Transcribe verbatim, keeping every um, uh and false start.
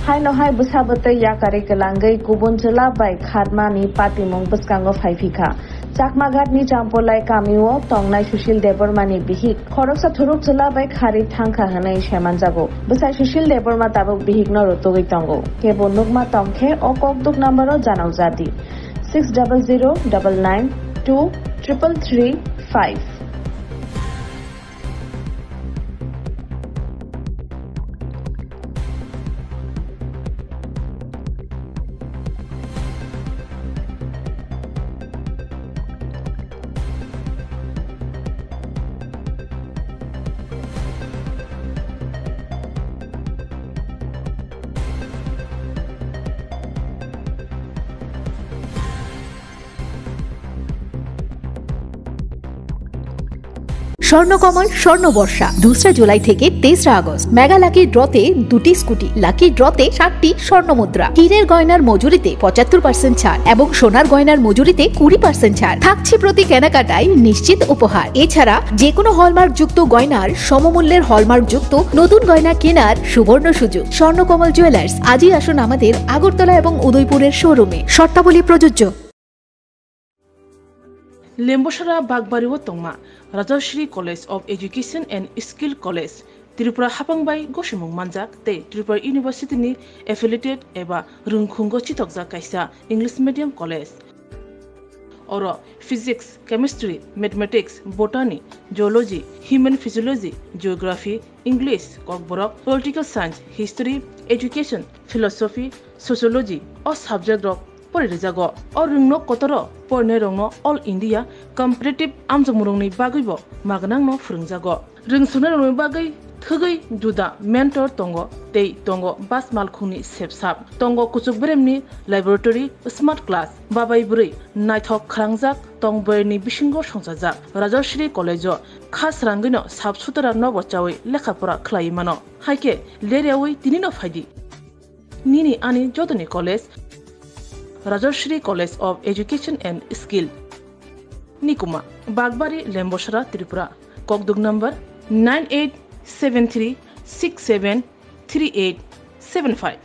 Haino hai bwsa bwtwi yakarwi kwlangwi kubun chwla bai kharmani patimung bwskango phai phi kha. Chakmaghatni Champolai kamio tongnai Sushil Debbarmani bihik khoroksa thuruk chwla bai kharwi thang kha hwnwi saimanjago. Bwsai Sushil Debbarma tabuk bihikno rutugwi tongo. Kebo nukma tong khe o kokduk numbero janok jadi, six double zero double nine two triple three five. Swarnakamal স্বর্ণ বর্ষা, দুসরা জুলাই থেকে তেসরা August. Mega lucky ড্রতে দুটি scooty, lucky ড্রতে সাতটি স্বর্ণ মুদ্রা, হীরের গয়নার মজুরিতে পঁচাত্তর পার্সেন্ট ছাড় এবং সোনার গয়নার মজুরিতে কুড়ি পার্সেন্ট ছাড় থাকছে। প্রতি কেনাকাটায় নিশ্চিত উপহার। এছাড়া যে কোনো হলমার্কযুক্ত গয়নার সমমূল্যের হলমার্কযুক্ত নতুন গয়না কেনার সুবর্ণ সুযোগ। স্বর্ণকমল জুয়েলার্স, আজই আসুন আমাদের আগরতলা এবং উদয়পুরের শোরুমে। শর্তাবলী প্রযোজ্য। Lembosara Bagbari o tongma Rajashri College of Education and Skill College, Tripura hapang bai gosimung manjak tei Tripura University ni affiliated eba rwngkhungo chitokjak kaisa English medium college. Oro Physics, Chemistry, Mathematics, Botany, Zoology, Human Physiology, Geography, English, Kokborok, Political Science, History, Education, Philosophy, Sociology o subject rok pori rijago. O rwngno kotoro porinai rokno All India Competitive amjokmung rokni bagwi bo magnangno phwrwngjago. Rwngsuknai rokni bagwi thwgwi juda mentor tongo tei tongo bus malkhungni sepsap, tongo kuchuk beremni laboratory, smart class, babai bwrwi naithok khalangjak tong boyarni bisingo songchajak. Rajashri College o kha srangwino sap sutara nobo chawi lekha pora khlaiwi mano. Haikhe leryawi tinino phaidi. Nini ani jotoni college, Rajashri College of Education and Skill. Nikuma, Bagbari, Lembosara, Tripura. Kokduk number nine eight seven three six seven three eight seven five.